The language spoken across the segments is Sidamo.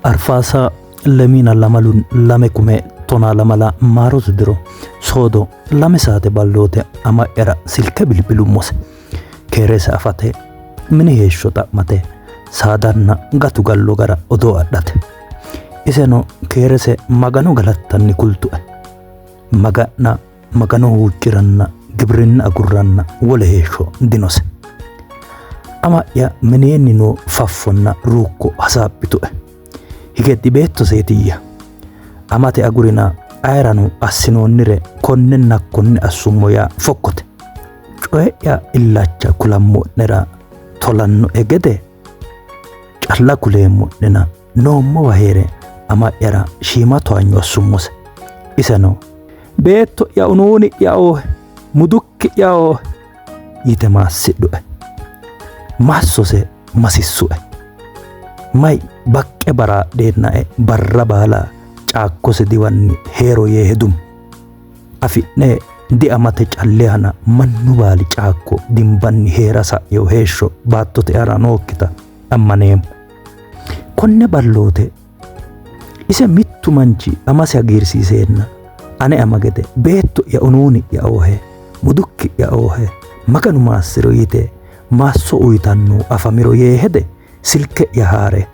Arfaasa lemiina lamalu 2012 maarote diro soodo 2 saate balloote ama'yara silke bilbilummose. Keerese afate, mini heeshsho xa'mate, saadanna gatu gallo gara odoo adhate. Iseno keerese Magano galattanni kultue. Maga'na Magano huucci'ranna gibirinna agurranna wole heeshsho dinose. Ama'ya mineenni noo faffonna ruukko hasaaphitue. Hige dibeettoseetiyya. Amate agurina ayerano assinoonnire konnenna hakkonne assummo yaa fokkote. Coye'ya illacha kulammo'nera tolannoe gede calla kuleemmo'nena noommowa hee're ama'yara shiima towaanyo assummose. Iseno, Beetto'ya unuuni'ya oohe, mudukki'ya oohe yite maassidhue. Massose masissue. May baqqe baraadheennae barra baala caakkose diwanni hee'ro yee hedummo. Afi'ne diamate callihana mannu baali caakko dimbanni hee'ra sa'ino heeshsho baattote aana nookkita ammaneemmo. Konne balloote ise mittu manchi amasi hagiirsiiseenna ane ama gede beetto'ya unuuni'ya oohe, mudukki'ya oohe, Maganu maassi'ro yite maasso uyitanno afamiro yee hede silke'ya haa're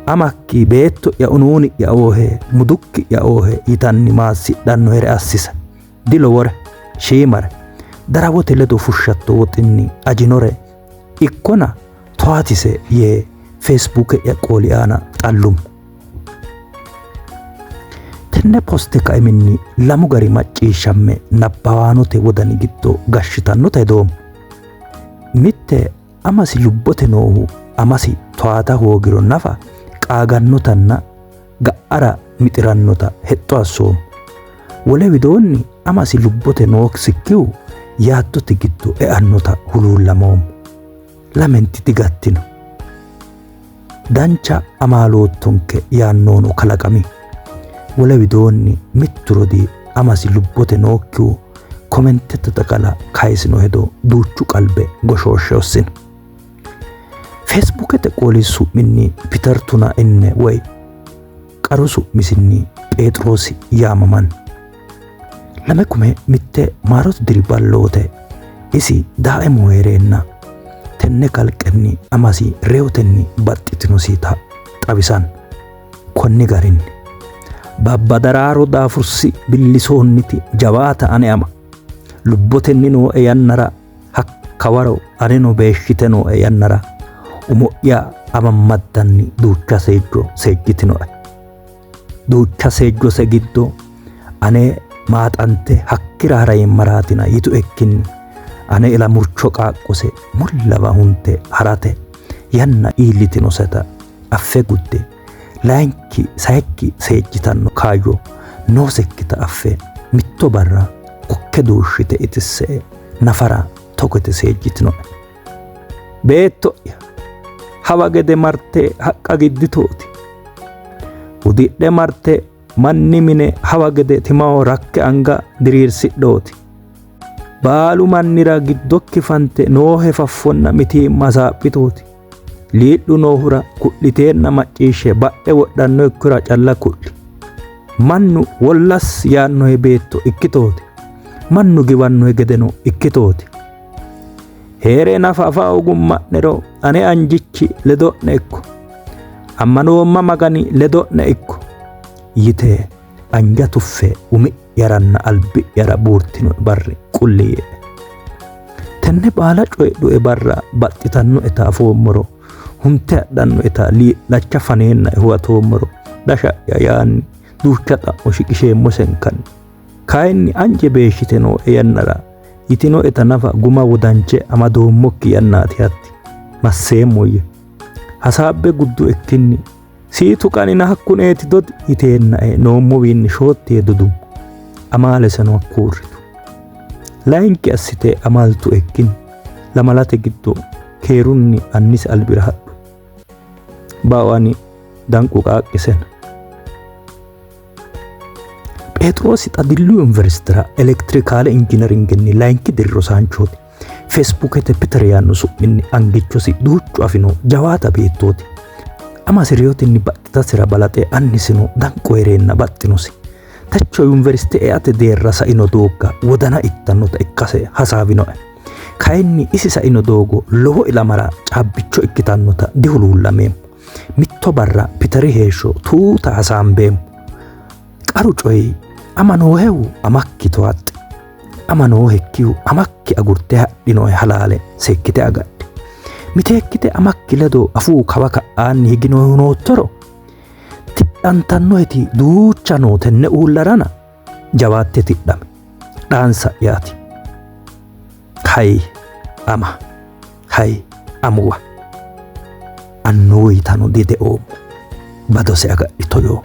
amakki beetto'ya unuuni'ya oohe, mudukki'ya oohe yitanni maassidhannohere assise. Dilowore, shiimare, darawote ledo fushshatto woxinni ajinore ikkona towaatise yee Feesbuuke'ya qooli aana xallummo. Tenne poste kaiminni lamu gari macciishshamme nabbawaanote wodani giddo gashshitannota hedoommo. Mitte amasi lubbote noohu amasi towaata hoogiro nafa qaagannotanna ga'ara mixi'rannota hexxo assoommo. Wole widoonni amasi lubbote noosikkihu yaaddote giddo eannota huluullamoommo. Lamenti digattino. Dancha amaaloottonke yaannohuno kalaqami. Wole widoonni mittu rodii amasi lubbote nookkihu komentete dagala kayisino hedo duuchu qalbe goshooshshe hossino. Feesbuukete qooli su'minni Piter Tuna Inne woy qaru su'misinni Pheexiroosi yaamamanno. 2001 maarote diri balloote isi daaimu hee'reenna tenne kalqenni amasi reyotenni baxxitinosita xawisanno. Konni garinni Baabba Daraaro daafursi billisoonniti jawaata ane ama lubbotenni nooe yannara hakkawaro aneno beeshshite nooe yannara umo'ya amammaddanni duucha seejjo seejjitinoe. Duucha seejjose giddo ane maaxante hakkira ha'reemmaraatina yituekkinni ane ilamurcho qaaqqose mullawa hunte ha'rate yanna iillitinoseta affe gudde layinki sayikki seejjitanno kaayyo noosekkita affe mitto barra kokke duushshite itisse nafara togo yite seejjitinoe. Beetto'ya, hawa gede marte haqqa gidditooti. Hudidhe marte manni mine hawa gede timaho rakke anga diriirsidhooti. Baalu mannira giddokki fante noohe faffonna mitiimma hasaaphitooti. Lii'lu noohura ku'liteenna macciishshe badhe wodhannokkihura calla ku'li. Mannu wollassi yaannohe beetto ikkitooti. Mannu giwannohe gedeno ikkitooti. Hee're nafa afa hoogumma'nero ane anjichi ledo'ne ikko, ammanoomma Magani ledo'ne ikko yite anja tuffe umi'yaranna albi'yara buurtinoe barri qulli yiie. Tenne baala coyidhue barra baxxitannoeta afoommoro, hunte hadhannoeta lii'lacha faneennae huwatoommoro dasha'ya yaanni duucha xa'mo shiqisheemmosenkanni. Kayinni anje beeshshite nooe yannara yitinoeta nafa guma wodanche amadoommokki yannaati hatti. Masseemmoyya. Hasaabbe gudduekkinni siitu qanina hakkuneeti dodi yiteennae noommowiinni shootti yee dodummo. Amaaleseno hakko uurritu. Layinki assite amaaltuekkinni lamalate giddo keerunni annise albira hadhu. Bao ani danqu qaaqqisena. Pheexiroosi xa Dillu Yuniversitera elektirikaale injiineringenni layinki diri rosaanchooti. Feesbuukete Piter yaanno su'minni angichosi duuchu afino jawaata beettooti. Amasi reyotenni baxxitasira balaxe annisino danqu hee'reenna baxxinosi. Techo yuniversite eate deerra saino doogga wodana ittannota ikkase hasaawinoe. Kayinni isi saino doogo lowo ilamara caabbicho ikkitannota dihuluullameemmo. Mitto barra Piteri heeshsho tuuta hasaambeemmo. Qaru coyi ama noohehu amakki towaaxxi. Ama noohekkihu amakki agurte hadhinohe halaale seekkite agadhi. Miteekkite amakki ledo afuu kawa ka'aanni higinohehu noottoro tidhantannoheti duucha noo tenne uullarana jawaatte tidhami. Dhaansa'yaati. Hay ama, hay amuwa. Annuwu yitano dideoommo. Badose agadhito yoo.